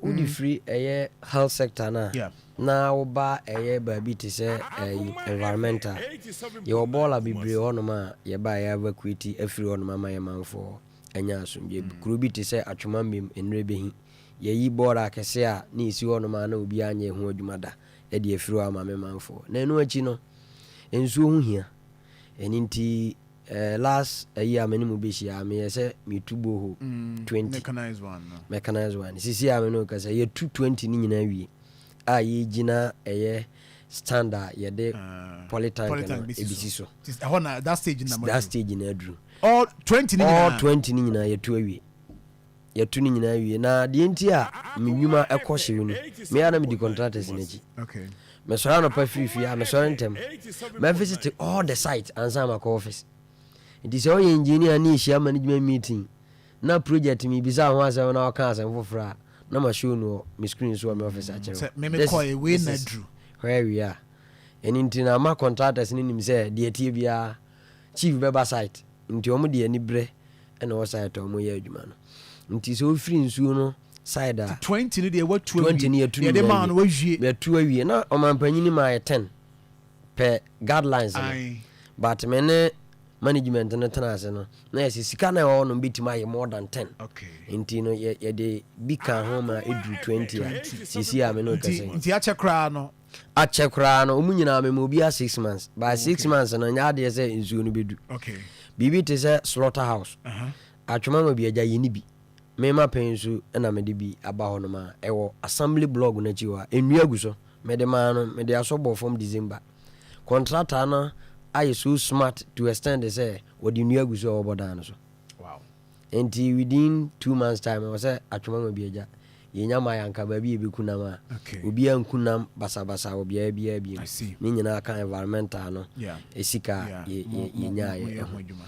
Wode firi ɛyɛ health sector no a, na woba ɛyɛ baabi te sɛ ɛyi environmental, yɛwɔ bɔɔla bebree hɔnom a yɛba yɛ evacuate afiri hɔnom ama yɛ manfoɔ anya asomdwe. Kuro bi te sɛ Atwomambem, mmerɛ bɛhi yɛyi bɔɔla akɛse a ne ɛsi hɔnom a na obiara nyɛ ho adwuma da ɛde afiri hɔ ama me manfoɔ. Na ɛno akyi no, nsuo ho hia. Ɛno nti last ɛyi a mene mu bɛhyia, meyɛ sɛ metu borehole 20. Mechanized one no. Mechanized one. Sisi a mene kasa, yɛtu 20 no nyinaa wie a yɛgyina ɛyɛ stand a yɛde polytank no polytank ɛbisi so. Ɛhɔ na that stage na that stage na aduru. All 20 ni all nyinaa? 20 no nyinaa yɛtu awie, yɛtu no nyinaa awie. Na deɛ nti a me nnwuma ɛkɔ hyew no, mea na medi contractors no akyi. Mesɔre anɔpa firifiri a, mesɔre ntɛm mɛvisit all the site ansa makɔ office. Nti sɛ woyɛ engineer ne yɛhyia management meeting na project mebisa ho asɛm na wɔka asɛm foforɔ a, na ma show no wɔ me screen so wɔ me office akyerɛ. Sɛ meme kɔɛ wei na aduru. Where we are, ɛno nti na ama contractors no nim sɛ deɛ tie biara, chief bɛba site, nti ɔmo de ani berɛ ɛna wɔ site a ɔmo yɛ adwuma no. Nti sɛ wofiri nsuo no side a, 20 no deɛ watu. 20 no yɛtu. Yɛde maa no wawie. Yɛtu awie na ɔmampanyini ma yɛ 10 pɛ guidelines no. But me ne management no tena ase no, na yɛsɛ sika na ɛwɔ hɔ no bɛtumi ayɛ more than 10. Nti no yɛde bi ka ho ma ɛduru 20 a sisi a me ne nti wokɛsɛ. Nti akyɛ koraa no? Akyɛ koraa no, ɔmu nyinaa mema obi a 6 months. By 6 months no, nyɛ adeɛ sɛ nsuo no bɛdu. Biribi te sɛ slaughter house, Atwoma ma bi agya yɛni bi, mema pɛn nso ɛna mede bi aba hɔ nom a ɛwɔ assembly block no akyi hɔ a nnua gu so. Mede maa no, mede asɔ bɔ fam December. Contractor no ayɛ so smart to extend sɛ wɔde nnua gu so a wɔbɔ dan no so. Nti within 2 months time, ɛwɔ sɛ Atwoma ma bi agya yɛnya ma yɛanka baabi yɛbɛku nam a obiaa nku nam basabasa wɔ beaeɛ biaa bio. I see. Ne nyinaa ka environmental no ɛsika yɛnyaayɛ mo yɛ ɛho. Ho adwuma.